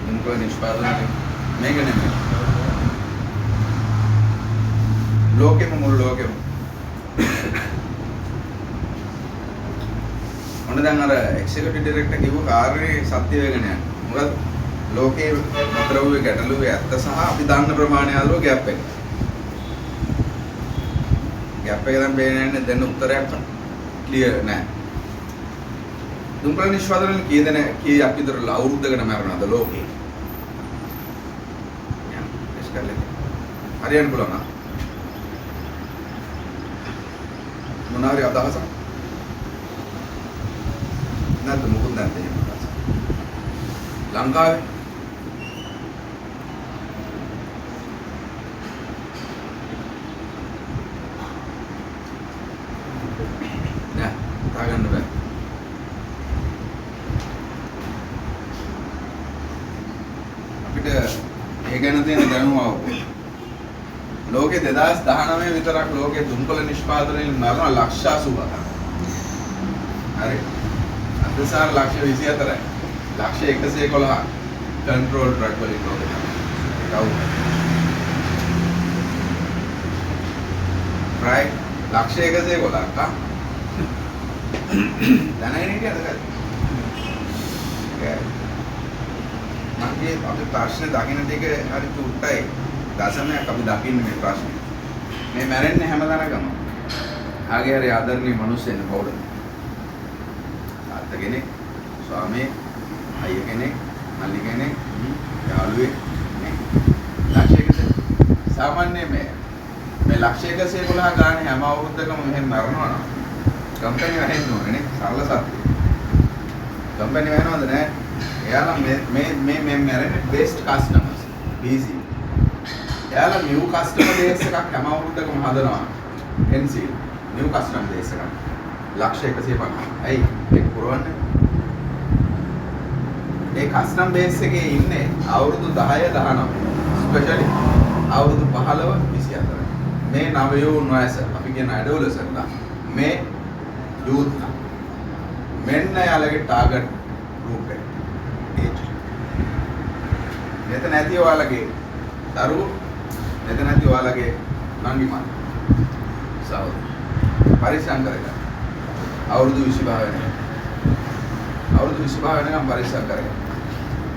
දුම්කොළ නිෂ්පාදනය මේක නෙමෙයි. ලෝකෙම මුළු ලෝකෙම. ඔන්න දැන් අර එක්සිකියුටිව් ඩිරෙක්ටර් කිව්ව කාර්යයේ සත්‍ය වෙගෙන යනවා. මොකද ලෝකේ මද්‍රව්‍ය ගැටලුවේ ඇත්ත සහ අපි දන්න ප්‍රමාණය අතර ගැප් එක. ගැප් එක දැන් පේන්නේ නැහැ, දැන් උත්තරයක් ක්ලියර් නෑ. දුම්කොළ නිෂ්පාදනය වලින් කී දෙනා කීයක් විතර අවුරුද්දකට මැරෙනවද ලෝකේ? යම් ටෙස්ට් කරලා හරියන්න පුළුවන් ආ. මොනවා හරි අදහසක් නැද්ද? මොකුත් නැද්ද එහෙම අදහසක්? ලංකාවේ නෑ, හිතා ගන්න බෑ. අපිට ඒ ගැන තියෙන දැනුම අවබෝධ. ලෝකේ 2019 විතරක් ලෝකේ දුම්කොළ නිෂ්පාදනයෙන් මරණ ලක්ෂ 87ක්. හරි. අදසාර ලක්ෂ 24යි. ලක්ෂ 111ක් කන්ට්‍රෝල් ඩ්‍රග් වලින් ලෝකේ තමයි. කවුද? රයිට්, ලක්ෂ 111ක් ආ. දැනගෙන හිටියද කද? මං කියේ අපි ප්‍රශ්නේ දකින්න ටික හරි චුට්ටයි දශමයක් අපි දකින්නේ මේ ප්‍රශ්නේ. මේ මැරෙන්නේ හැම තැනකම. ආගේ හරි ආදරණීය මිනිස්සුන් කවුද? තාත්තා කෙනෙක්, ස්වාමියෙක්, අයියා කෙනෙක්, මල්ලි කෙනෙක්, යාළුවෙක් නේ. ලක්ෂ 100 සාමාන්‍ය මේ මේ ලක්ෂ 111 ගානේ හැම අවුරුද්දකම මෙහෙම මරනවා නම් කම්පැනි වැහෙන්න ඕනේ නේ. සරල සත්‍යය. කම්පැනි වැහෙනවද නෑ? එයාලා මේ මේ මේ මේ මැරෙන්නේ බෙස්ට් කස්ටමර්ස් BC. එයාලා නිව් කස්ටමර් බේස් එකක් හැම අවුරුද්දකම හදනවා. NC New customer base එකක්. ලක්ෂ 150. ඇයි ඒක පුරවන්නේ? ඒ කස්ටමර් බේස් එකේ ඉන්නේ අවුරුදු 10 19. ස්පෙෂලි අවුරුදු 15 24. මේ නවයවුන් වයස අපි කියන ඇඩොලසන්ට් මේ යූත් මෙන්න එයාලගේ ටාගට් ගෲප් එක. ඒජ්. මෙතන ඇති ඔයාලගේ දරුවෝ, මෙතන ඇති ඔයාලගේ නංගි මල්ලි. සහෝදර. පරිස්සම් කරගන්න. අවුරුදු 25 වෙනකම්. අවුරුදු 25 වෙනකම් පරිස්සම් කරගන්න.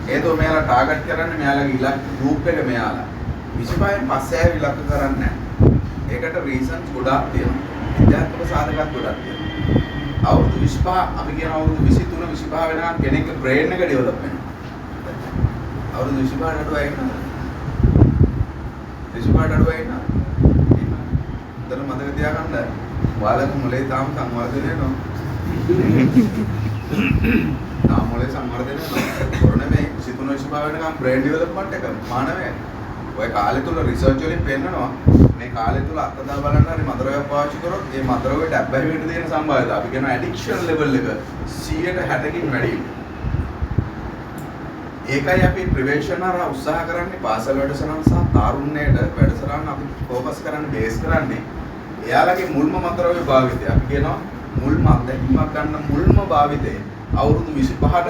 හේතුව මෙයාලා ටාගට් කරන්නේ මෙයාලගේ ඉලක්ක ගෲප් එක මෙයාලා. 25න් පස්සේ ආව ඉලක්ක කරන්නේ නැහැ. ඒකට රීසන්ස් ගොඩාක් තියෙනවා. විද්‍යාත්මක සාධකත් ගොඩක් තියෙනවා. අවුරුදු 25 අපි කියන අවුරුදු 23 25 වෙනකම් කෙනෙක්ගේ බ්‍රේන් එක ඩෙවලොප් වෙනවා. අවුරුදු 25ට අඩු අය ඉන්නවද? 25ට අඩු අය ඉන්නවද? ඉන්නවා. හොඳට මතක තියාගන්න. ඔයාලගේ මොලේ තාම සංවර්ධනය වෙනවා. තාම මොලේ සංවර්ධනය වෙනවා. බොරු නෙමෙයි, 23 25 වෙනකම් බ්‍රේන් ඩෙවලොප්මන්ට් එක මානවය. ඔය කාලය තුල රිසර්ච් වලින් පෙන්නනවා මේ කාලය තුල අත්දා බලන්න හරි මද්‍රව්‍ය පාවිච්චි කරොත් ඒ මද්‍රව්‍යයට ඇබ්බැහි වෙන්න තියෙන සම්භාවිතාව අපි කියනවා ඇඩික්ෂන් ලෙවල් එක 60%කින් වැඩි. ඒකයි අපි ප්‍රිවෙන්ෂන් හරහා උත්සාහ කරන්නේ පාසල් වැඩසටහන සහ තාරුණ්‍යයට වැඩසටහන අපි ෆෝකස් කරන්නේ බේස් කරන්නේ එයාලගේ මුල්ම මද්‍රව්‍ය භාවිතය. අපි කියනවා මුල්ම අත්දැකීමක් ගන්න මුල්ම භාවිතය අවුරුදු 25ට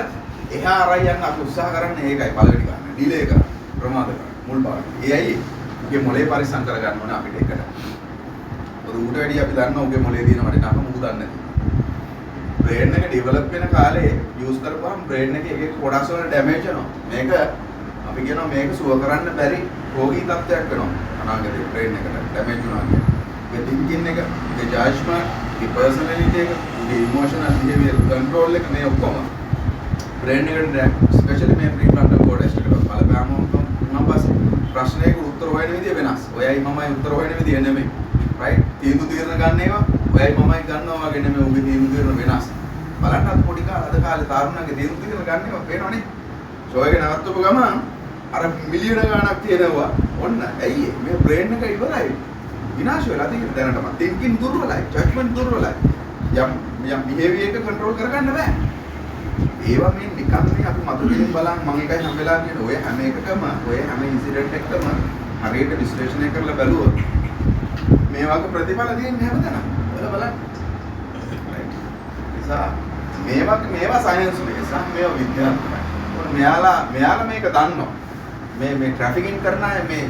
එහා අරයි යන්න අපි උත්සාහ කරන්නේ ඒකයි පළවෙනි කාරණේ. ඩිලේ කරන්න, ප්‍රමාද කරන්න මුල් භාවිතය. ඒ ඇයි උගේ මොලේ පරිස්සම් කරගන්න ඕනේ අපිට එකට. මොකද ඌට වැඩිය අපි දන්නවා උගේ මොලේ තියෙන වටිනාකම ඌ දන්නේ නැති. බ්‍රේන් එක ඩෙවලොප් වෙන කාලේ යූස් කරපුවාම බ්‍රේන් එකේ එක එක කොටස් වල ඩැමේජ් වෙනවා. මේක අපි කියනවා මේක සුව කරන්න බැරි රෝගී තත්ත්වයක් වෙනවා අනාගතේ බ්‍රේන් එකට ඩැමේජ් වුණා කියන්නේ. උගේ තින්කින් එක, උගේ ජජ්මන්ට්, උගේ පර්සනැලිටි එක, උගේ ඉමෝෂනල් බිහේවියර් කන්ට්‍රෝල් එක මේ ඔක්කොම බ්‍රේන් එකට ස්පෙෂලි මේ ප්‍රීෆ්‍රන්ටල් කෝටෙක්ස් එකට බලපෑම වුණාන් පස්සේ ප්‍රශ්නයක උත්තර හොයන විදිය වෙනස්. ඔයයි මමයි උත්තර හොයන විදිය නෙමෙයි. රයිට්? තීන්දුව තීරණ ගන්න ඒවා ඔයයි මමයි ගන්නවා වගේ නෙමෙයි, උගේ තීන්දුව තීරණ වෙනස්. බලන්න අද පොඩි කාලේ අද කාලේ තරුණන්ගේ තීන්දුව තීරණ ගන්න ඒවා පේනවනේ. ෂෝ එක නවත්තපු ගමන් අර මිලියන ගාණක් තියෙනවා. ඔන්න ඇයි මේ බ්‍රේන් එක ඉවරයි. විනාශ වෙලා තියෙන දැනටම. Thinking දුර්වලයි, judgement දුර්වලයි. යම් යම් බිහේවියර් එක කන්ට්‍රෝල් කරගන්න බෑ. ඒවා මේ නිකන් මේ අපි මතු පිටින් බලන් මං එකයි හැම වෙලාවෙම කියන ඔය හැම එකකම ඔය හැම ඉන්සිඩන්ට් එකකම හරියට විශ්ලේෂණය කරලා බැලුවොත් මේ වගේ ප්‍රතිඵල තියෙන්නේ හැමතැනම. ඔයාලා බලන්න. රයිට්. නිසා මේ වගේ මේවා සයන්ස් බේස් ආ මේවා විද්‍යාත්මකයි. මෙයාලා මේක දන්නවා. මේ මේ ට්‍රැෆිකින් කරන අය මේ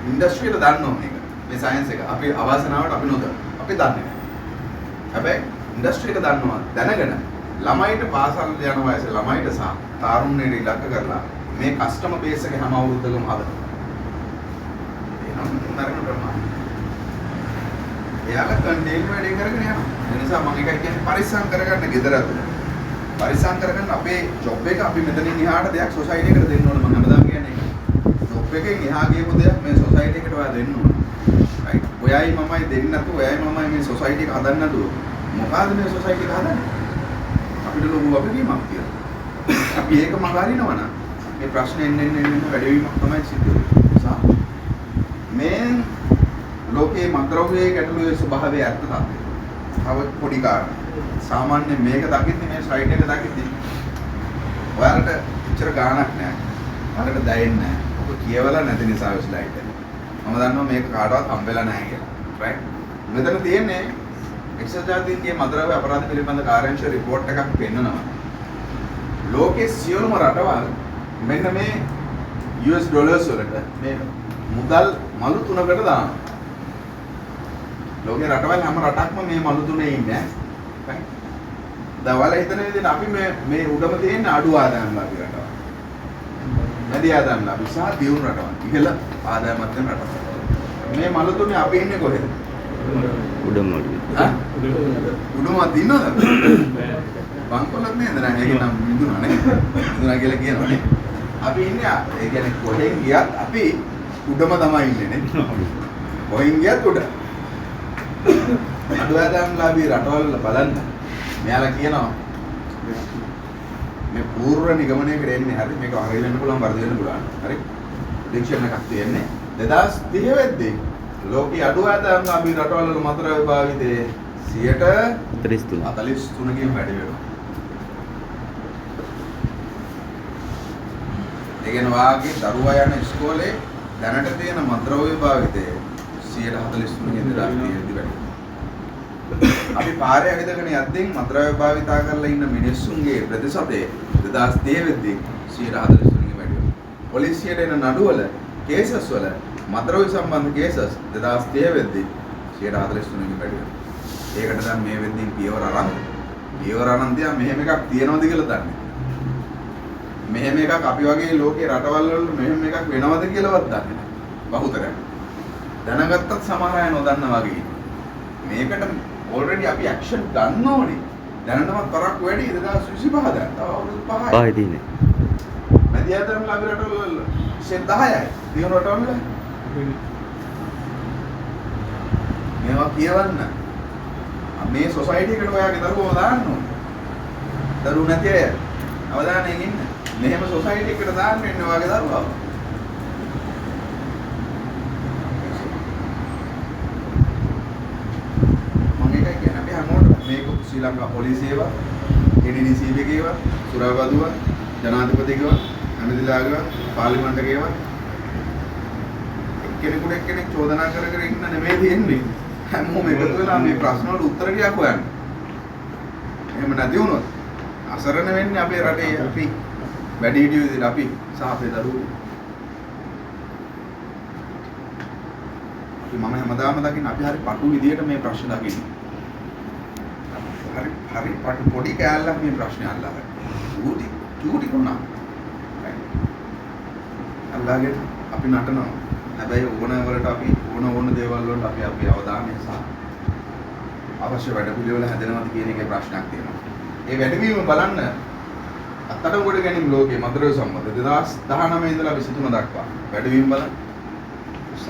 ඉන්ඩස්ට්‍රි එක දන්නවා මේක. මේ සයන්ස් එක. අපි අවාසනාවට අපි නොදන්නවා. අපි දන්නේ නැහැ. හැබැයි ඉන්ඩස්ට්‍රි එක දන්නවා. දැනගෙන ළමයිට පාසල් යන වයසේ ළමයිට සහ තාරුණ්‍යයට ඉලක්ක කරලා මේ කස්ටමර් බේස් එක හැම අවුරුද්දකම හදනවා. එනම් නරක ප්‍රමාණය. එයාලා කන්ටේන් වැඩේ කරගෙන යනවා. ඒ නිසා මම එකයි කියන්නේ පරිස්සම් කරගන්න ගෙදර ඇතුළේ. පරිස්සම් කරගන්න අපේ ජොබ් එක අපි මෙතනින් එහාට දෙයක් සොසයිටි එකට දෙන්න ඕන. මම හැමදාම කියන්නේ ඒකයි. ජොබ් එකෙන් එහා ගියපු දෙයක් මේ සොසයිටි එකට ඔයා දෙන්න ඕන. රයිට්. ඔයයි මමයි දෙන්න නැතුව ඔයයි මමයි මේ සොසයිටි එක හදන්න නැතුව මොකಾದ මේ සොසයිටි එක හදන්නේ? අපිට ලොකු වගකීමක් තියෙනවා. අපි ඒක මග අරිනවා නම් මේ ප්‍රශ්න එන්න එන්න එන්න වැඩි වීමක් තමයි සිද්ධ වෙන්නේ. නිසා මේ ලෝකයේ මද්ද්‍රව්‍යයේ ගැටලුවේ ස්වභාවය ඇත්ත තත්ත්වය. තව පොඩි කාරණා. සාමාන්‍ය මේක දකිද්දි මේ ස්ලයිඩ් එක දකිද්දි ඔයාලට එච්චර ගාණක් නෑ. ඔයාලට දැනෙන්නේ නෑ. ඔක කියවලා නැති නිසා ඔය ස්ලයිඩ් එක. මම දන්නවා මේක කාටවත් හම්බෙලා නෑ කියලා. රයිට්. මෙතන තියෙන්නේ එක්සත් ජාතීන්ගේ මද්ද්‍රව්‍ය අපරාධ පිළිබඳ කාර්යාංශ රිපෝට් එකක් පෙන්නනවා. ලෝකයේ සියලුම රටවල් මෙන්න මේ US dollars වලට මේ මුදල් මලු තුනකට දානවා. ලෝකේ රටවල් හැම රටක්ම මේ මලු තුනේ ඉන්නේ. රයිට්. දැන් ඔයාලා හිතන විදිහට අපි මේ මේ උඩම තියෙන අඩු ආදායම්ලාභී රටවල්. මැදි ආදායම්ලාභී සහ දියුණු රටවල්. ඉහළ ආදායමක් තියෙන රටවල්. මේ මලු තුනේ අපි ඉන්නේ කොහෙද? උඩම මළුවේ. ඈ? උඩමත් ඉන්නවද? බංකොලත් නේද? නෑ ඒක නම් මිදුණා නේ. මිදුණා කියලා කියනවා නේ. අපි ඉන්නේ ඒ කියන්නේ කොහෙන් ගියත් අපි උඩම තමයි ඉන්නේ නේ. කොහෙන් ගියත් උඩ. අඩු ආදායම්ලාභී රටවල් වල බලන්න. මෙයාලා කියනවා මේ පූර්ව නිගමනයකට එන්නේ හරි මේක හරි වෙන්න පුළුවන් වරදි වෙන්න පුළුවන්. හරි. ප්‍රෙඩික්ෂන් එකක් තියෙන්නේ 2030 වෙද්දී ලෝකයේ අඩු ආදායම්ලාභී රටවල් වල මද්ද්‍රව්‍ය භාවිතයේ 43. 43කින් වැඩි වෙනවා. ඒ කියන්නේ වාගේ දරුවා යන ඉස්කෝලේ දැනට තියෙන මද්ද්‍රව්‍ය භාවිතය 43කින් 2030 වෙද්දී වැඩි වෙනවා. අපි පාරේ ඇවිදගෙන යද්දී මද්ද්‍රව්‍ය භාවිතා කරලා ඉන්න මිනිස්සුන්ගේ ප්‍රතිශතය 2030 වෙද්දී 43කින් වැඩි වෙනවා. පොලිසියට එන නඩුවල කේසස් වල මද්ද්‍රව්‍ය සම්බන්ධ කේසස් 2030 වෙද්දී 43කින් වැඩි වෙනවා. ඒකට දැන් මේ වෙද්දී පියවර අරන් තියා මෙහෙම එකක් තියෙනවද කියලා දන්නේ නැහැ. මෙහෙම එකක් අපි වගේ ලෝකේ රටවල් වල මෙහෙම එකක් වෙනවද කියලාවත් දන්නේ නැහැ. බහුතරයක්. දැනගත්තත් සමහර අය නොදන්න වගේ ඉන්නවා. මේකට ඔල්රෙඩි අපි ඇක්ෂන් ගන්න ඕනේ. දැනටමත් පරක්කු වැඩි 2025 දැන්. තව අවුරුදු 5යි. පහයි තියෙන්නේ. මැදි ආදායම්ලාභී රටවල් වල 10යි. දියුණු රටවල් වල මේවා කියවන්න. මේ සොසයිටි එකට ඔයාගේ දරුවව දාන්න ඕනේ. දරුවෝ නැති අය අවධානයෙන් ඉන්න. මෙහෙම සොසයිටි එකට දාන්න වෙන්නේ ඔයාගේ දරුවව. මම ඒකයි කියන්නේ අපි හැමෝටම මේක ශ්‍රී ලංකා පොලිසිය ඒවා, NDCB එකේ ඒවා, සුරාබදුවා, ජනාධිපතිගේවා, ඇමතිලාගේවා, පාර්ලිමේන්තු එකේවා එක්කෙනෙකුට එක්කෙනෙක් චෝදනා කර කර ඉන්න නෙමෙයි තියෙන්නේ. හැමෝම එකතු වෙලා මේ ප්‍රශ්න වලට උත්තර ටිකක් හොයන්න. එහෙම නැති වුණොත් අසරණ වෙන්නේ අපේ රටේ අපි වැඩිහිටියෝ විදිහට අපි සහ අපේ දරුවෝ. අපි මම හැමදාම දකින්න අපි හරි පටු විදියට මේ ප්‍රශ්න දකින්නේ. හරි හරි පටු පොඩි කෑල්ලක් මේ ප්‍රශ්නේ අල්ලගන්න. චූටි චූටි කොනා. අල්ලාගෙන අපි නටනවා. හැබැයි ඕන වලට අපි ඕන ඕන දේවල් වලට අපි අපේ අවධානය සහ අවශ්‍ය වැඩපිළිවෙල හැදෙනවද කියන එකේ ප්‍රශ්නයක් තියෙනවා. ඒ වැඩිවීම බලන්න අත්අඩංගුවට ගැනීම ලෝකයේ මද්ද්‍රව්‍ය සම්බන්ධ 2019 ඉඳලා 23 දක්වා වැඩිවීම බලන්න.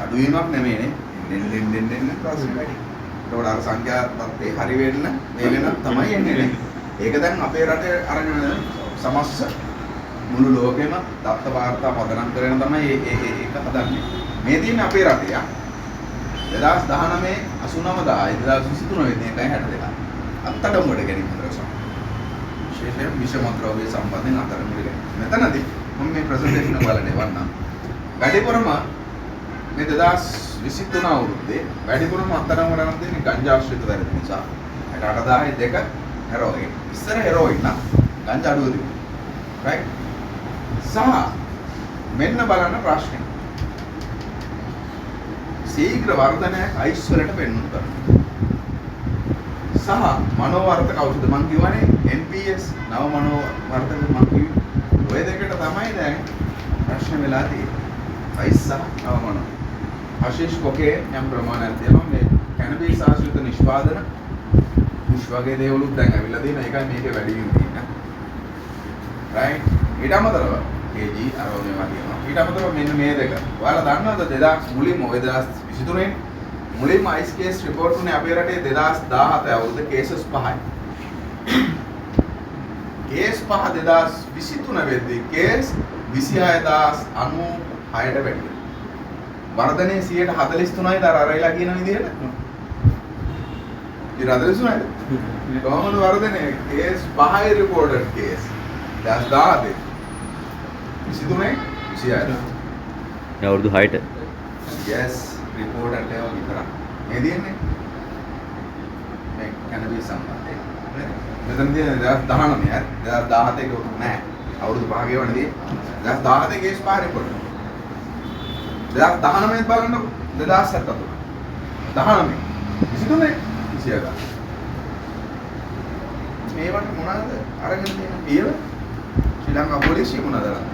අඩුවීමක් නෙමෙයි නේ. එන්න එන්න එන්න එන්න ප්‍රශ්න වැඩි. ඒතකොට අර සංඛ්‍යා තත්ත්වේ හරි වෙන්න මේ වෙන තමයි එන්නේ නේ. ඒක දැන් අපේ රටේ අරගෙන සමස්ත මුළු ලෝකෙම දත්ත වාර්තා පදනම් කරගෙන තමයි ඒ ඒ ඒක හදන්නේ. මේ තියෙන්නේ අපේ රටේ ආ 2019 89000 2023 වෙද්දී එකයි 62. අත්අඩංගුවට ගැනීම මද්ද්‍රව්‍ය සම්බන්ධ. විශේෂයෙන් විෂ මද්ද්‍රව්‍ය සම්බන්ධයෙන් අත්අඩංගුවට ගැනීම. මෙතනදී මම මේ ප්‍රසන්ටේෂන් එක ඔයාලට එවන්නම්. වැඩිපුරම මේ 2023 අවුරුද්දේ වැඩිපුරම අත්අඩංගුවට අරන් තියෙන්නේ ගංජා ආශ්‍රිත වැරදි නිසා. 68002 හෙරොයින්. ඉස්සර හෙරොයින් නම් ගංජා අඩුව තිබුණා. රයිට්? සහ මෙන්න බලන්න ප්‍රශ්නේ. ශීඝ්‍ර වර්ධනයක් අයිස් වලට පෙන්වන්න කරනවා. සහ මනෝවර්ධක ඖෂධ මං කියවනේ NPS නව මනෝවර්ධක මං කිව්වේ. ඔය දෙකට තමයි දැන් ප්‍රශ්න වෙලා තියෙන්නේ. අයිස් සහ නව මනෝ. හෂිෂ් කොකේන් යම් ප්‍රමාණයක් තියෙනවා. මේ කැනබිස් ආශ්‍රිත නිෂ්පාදන පුෂ් වගේ දේවලුත් දැන් ඇවිල්ලා තියෙනවා. ඒකයි මේකේ වැඩි වීම තියෙන්නේ. රයිට්. ඊට අමතරව KG අරව මේවා තියෙනවා. ඊට අමතරව මෙන්න මේ දෙක. ඔයාලා දන්නවද 2000 මුලින්ම ඔය 2023 මුලින්ම අයිස් කේස් රිපෝට් වුණේ අපේ රටේ 2017 අවුරුද්ද කේසස් 5යි. කේස් 5 2023 වෙද්දී කේස් 26096ට වැඩි. වර්ධනය 143යි අර අරයිලා කියන විදිහට. 143යිද? කොහොමද වර්ධනය? කේස් 5යි රිපෝටඩ් කේස්. 2017 23 26. මේ අවුරුදු 6ට. Yes, රිපෝටඩ් ඒවා විතරක්. මේ තියෙන්නේ මේ කැනබිස් සම්බන්ධයෙන්. නේද? මෙතන තියෙන 2019 ඈ 2017 ඒක උතුම් නෑ. අවුරුදු 5 ගෙවන දී 2017 කේස් 5 රිපෝට්. 2019 බලන්නකො 2073. 19 23 26. මේවට මොනවාද අරගෙන තියෙන පියවර? ශ්‍රී ලංකා පොලිසිය මොනවාද අරන්?